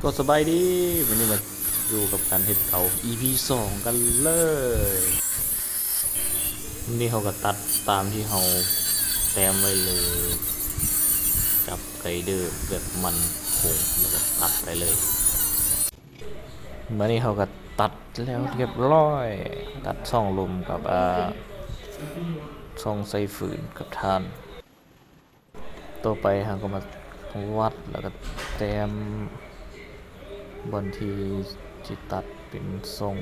ກໍສະບາຍດີ, ມື້ນີ້ມາຢູ່ກັບການເຮັດເຕົາ ອີພີສອງ ກັນເລີຍ. ນີ້ເຮົາກໍຕັດຕາມທີ່ເຮົາແຕ້ມໄວ້ເລີຍ, ຈັບໄກເດີແບບໝັ້ນຄົງ ແລ້ວກໍຕັດໄປເລີຍ. ບາດນີ້ເຮົາກໍຕັດແລ້ວຮຽບຮ້ອຍ, ຕັດຊ່ອງລົມກັບ ອາ ຊ່ອງໃສ່ຟືນກັບຖ່ານ. ຕໍ່ໄປເຮົາກໍມາວັດ ແລ້ວກໍແຕ້ມບ່ອນທີ່ ທີ່ຕັດເປັນຊ່ອງ.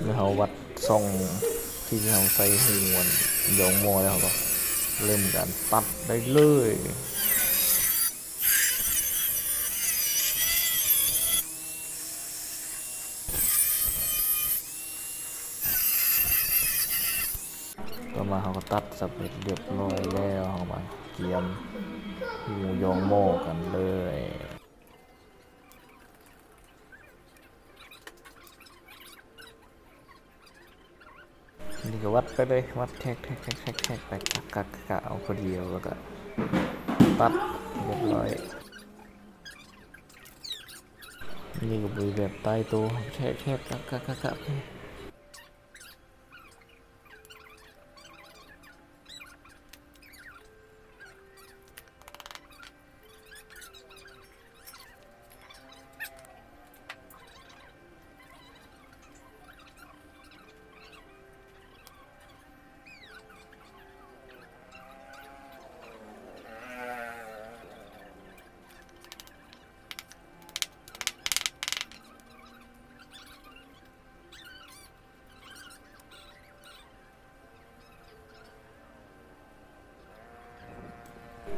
ແລ້ວເຮົາວັດຊ່ອງທີ່ເຮົາໃສ່ຮູອັນຢອງໝໍ້ແລ້ວ ເຮົາກໍເລີ່ມການຕັດໄດ້ເລີຍ. ຕໍ່ມາເຮົາກໍຕັດສຳເລັດຮຽບຮ້ອຍແລ້ວ, ເຮົາມາກຽມຮູຢອງໝໍ້ກັນເລີຍ. ນີ້ກໍວັດໄປເລີຍ, ວັດແທກໆໆໆໄປ ກະໆໆ ເອົາພໍດີ ແລ້ວກໍຕັດຮຽບຮ້ອຍ. ນີ້ກໍເປັນແບບຕາຍໂຕ, ແທກໆ ກະໆໆ.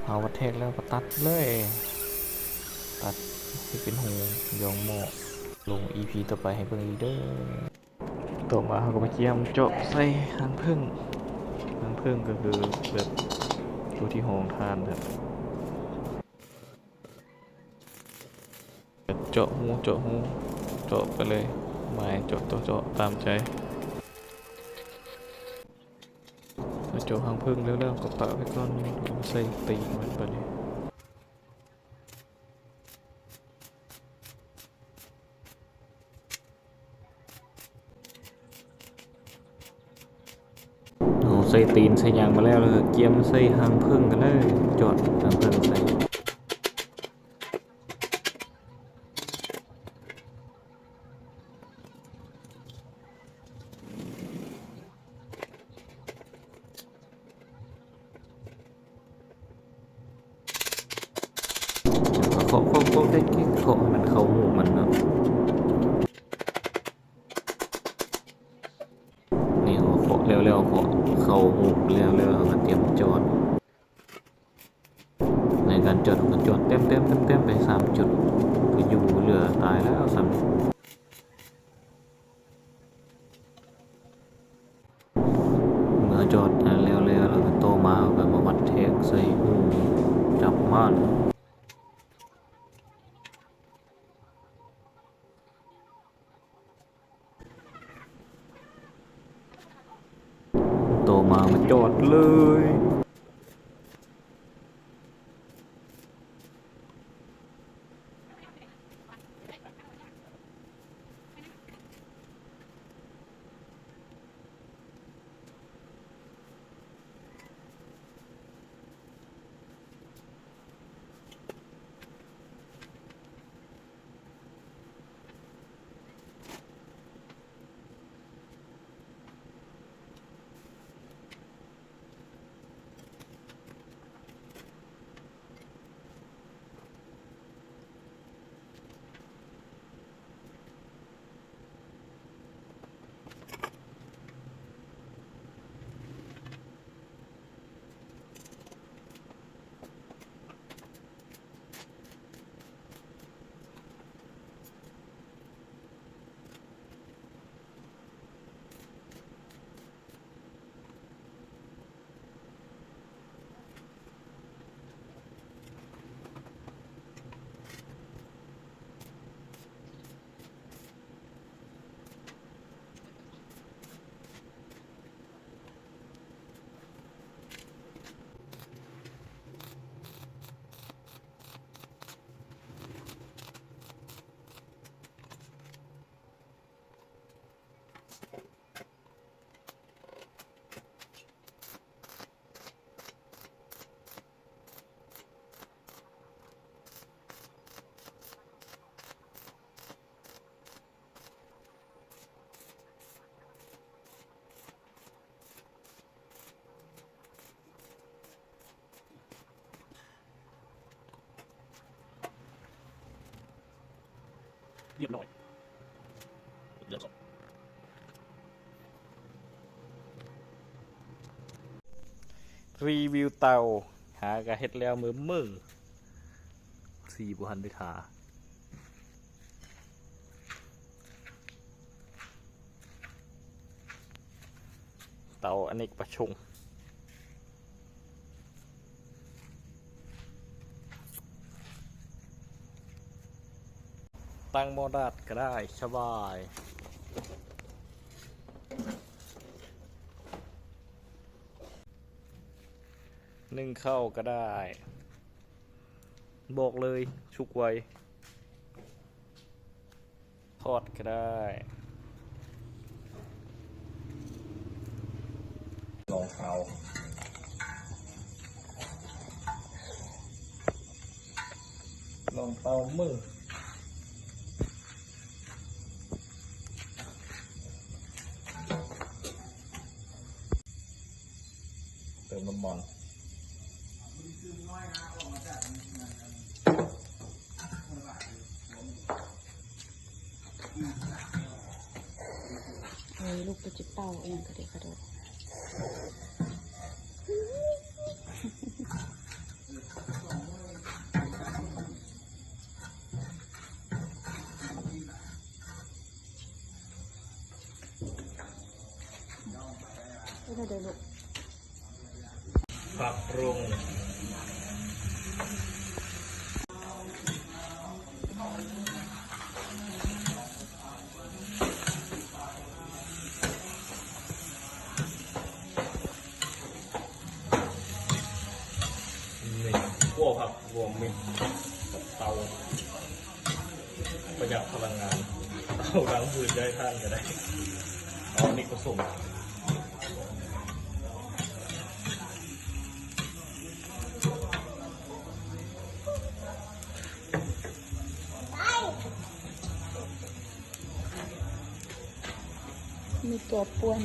ເຮົາກໍແທກແລ້ວກໍຕັດເລີຍ, ຕັດໃຫ້ເປັນຮູຢອງໝໍ້. ລົງອີພີຕໍ່ໄປໃຫ້ເບິ່ງອີກເດີ້. ຕໍ່ມາເຮົາກໍມາກຽມເຈາະໃສ່ຮັງເຜິ້ງ, ຮັງເຜິ້ງກໍຄືແບບໂຕທີ່ຮອງຖ່ານແບບ ເຈາະຮູ ເຈາະຮູ ເຈາະໄປເລີຍ, ໝາຍເຈາະ ເຈາະ ເຈາະຕາມໃຈ. ເຈາະຮັງເຜິ້ງແລ້ວ ແລ້ວກໍປະໄວ້ກ່ອນ, ໃສ່ຕີນມັນບາດນີ້. ເຮົາໃສ່ຕີນໃສ່ຫຍັງມາແລ້ວ ແລ້ວກໍກຽມໃສ່ຮັງເຜິ້ງກັນເລີຍ, ຈອດຮັງເຜິ້ງໃສ່. ເຄາະ ເຄາະ ເຄາະ ເຄາະ ເຄາະໃຫ້ມັນເຂົ້າຮູມັນເນາະ. ນີ້ເຮົາເຄາະແລ້ວ ແລ້ວເຄາະເຂົ້າຮູແລ້ວ ແລ້ວເຮົາກໍຕຽມຈອດ. ໃນການຈອດ ເຮົາກໍຈອດແຕ້ມໆໆໄປສາມຈຸດ ກໍຢູ່ເຫຼືອຕາຍແລ້ວສ່ຳ. ເມື່ອຈອດແລ້ວ ແລ້ວ ແລ້ວກໍຕໍ່ມາເຮົາກໍມາວັດແທກໃສ່ຮູຈັບມ້ານ. ຕໍ່ມາມາຈອດເລີຍ. ເ ຣີວິວເຕົາ ຫາກະເຮັດແລ້ວມື້ມື້ ສີບໍ່ທັນໄດ້ທາ. ເຕົາອະເນກປະສົງ ຕັ້ງໝໍ້ທາດກໍໄດ້ ສະບາຍ ໜຶ້ງເຂົ້າກໍໄດ້ ບອກເລີຍ ສຸກໄວ. ທອດກໍໄດ້ ລອງເຕົາ ລອງເຕົາມື້ ເຕີມນ້ຳມັນ. ເອີ ລູກໂຕຈິເປົ່າອີ່ຫຍັງກະເດກະໂດດ. ເຮັດແນວໃດລູກ? ປັບປຸງ ນີ້ ຂົ້ວຜັກ ລວມມິດກັບເຕົາ ປະຢັດພະລັງງານ ເຕົາດັງຟືນ ໃຊ້ຖ່ານກໍໄດ້ ເອົາອັນນີ້ປະສົມ. ມີຕົວປ່ວນ.